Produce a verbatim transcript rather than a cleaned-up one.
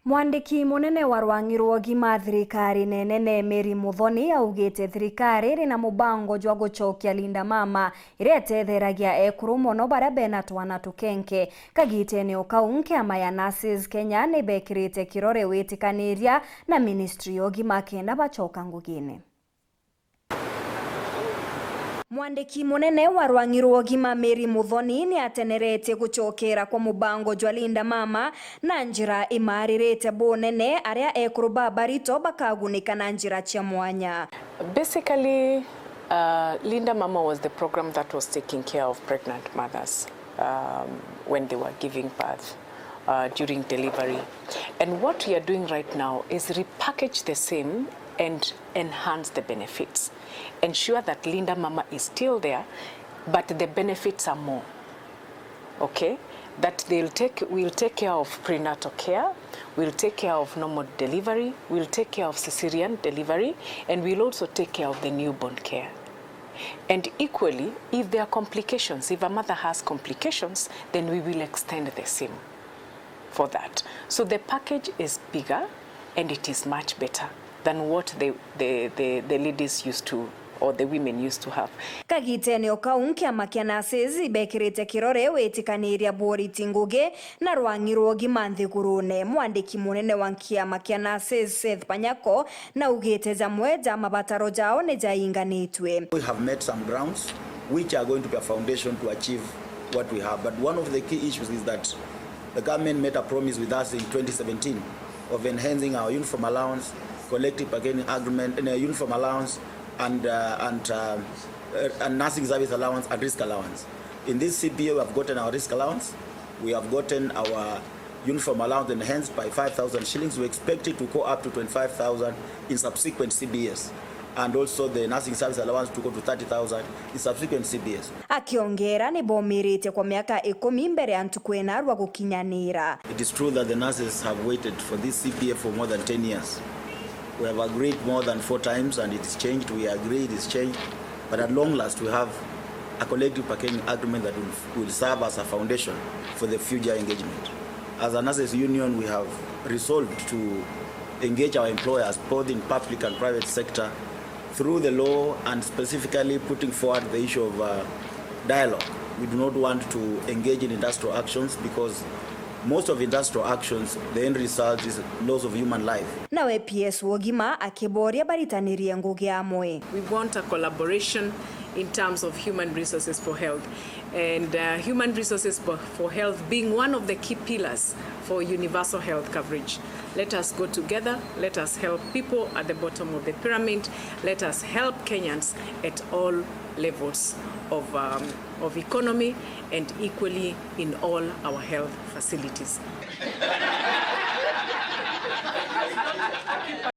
Mwandiki munene wa rwang'i rwa ugima thirikarine nene Mary Muthoni augite thirikari iri na mubango jwa gucokia Linda Mama iria itetheragia ekuru mono baria bena twana tukenke. Kagitene o kau, nkiama ya Nurses Kenya ni bekirite kirore witikaniria na ministry ya ugima kenda bacoka ngugine. Mwandiki munene wa rwang'i rwa ugima Mary Muthoni ni ateneretie gucokera kwa mubango jwa Linda Mama na njira imaririte bunene, aria ekuru ba barito bakagunika na njira cia mwanya. Basically, uh, Linda Mama was the program that was taking care of pregnant mothers, um, when they were giving birth, uh, during delivery. And what we are doing right now is repackage the same and enhance the benefits. Ensure that Linda Mama is still there, but the benefits are more. Okay? That they'll take, we'll take care of prenatal care, we'll take care of normal delivery, we'll take care of cesarean delivery, and we'll also take care of the newborn care. And equally, if there are complications, if a mother has complications, then we will extend the same for that. So the package is bigger and it is much better than what the, the, the, the ladies used to, or the women used to have. Kagitene o kau, nkiama kia Nurses ibekirite kirore witikaniria bworiti ngugi na rwang'i rwa ugima nthigurune. Mwandiki munene wa nkiama kia Nurses, Seth Panyako, naugite jamwe ja mabataro jao ni jainganitwe. We have met some grounds which are going to be a foundation to achieve what we have. But one of the key issues is that the government made a promise with us in twenty seventeen of enhancing our uniform allowance, collective bargaining agreement, and, uh, uniform allowance and, uh, and, uh, uh, and nursing service allowance and risk allowance. In this C B A, we have gotten our risk allowance, we have gotten our uniform allowance enhanced by five thousand shillings. We expect it to go up to twenty-five thousand in subsequent C B As, and also the nursing service allowance to go to thirty thousand in subsequent C B As. Akiongera, ni bomirite kwa miaka ikumi mbere ya ntuku ina rwa gukinyanira. It is true that the nurses have waited for this C B A for more than ten years. We have agreed more than four times and it is changed. We agree, it is changed. But at long last, we have a collective bargaining agreement that will, will serve as a foundation for the future engagement. As a nurses union, we have resolved to engage our employers, both in public and private sector, through the law and specifically putting forward the issue of, uh, dialogue. We do not want to engage in industrial actions because most of industrial actions, the end result is loss of human life. Nawe P S wa ugima akiboria baritanirie ngugi amwe. We want a collaboration in terms of human resources for health, and, uh, human resources for, for health being one of the key pillars for universal health coverage. Let us go together, let us help people at the bottom of the pyramid, let us help Kenyans at all levels of, um, of economy and equally in all our health facilities.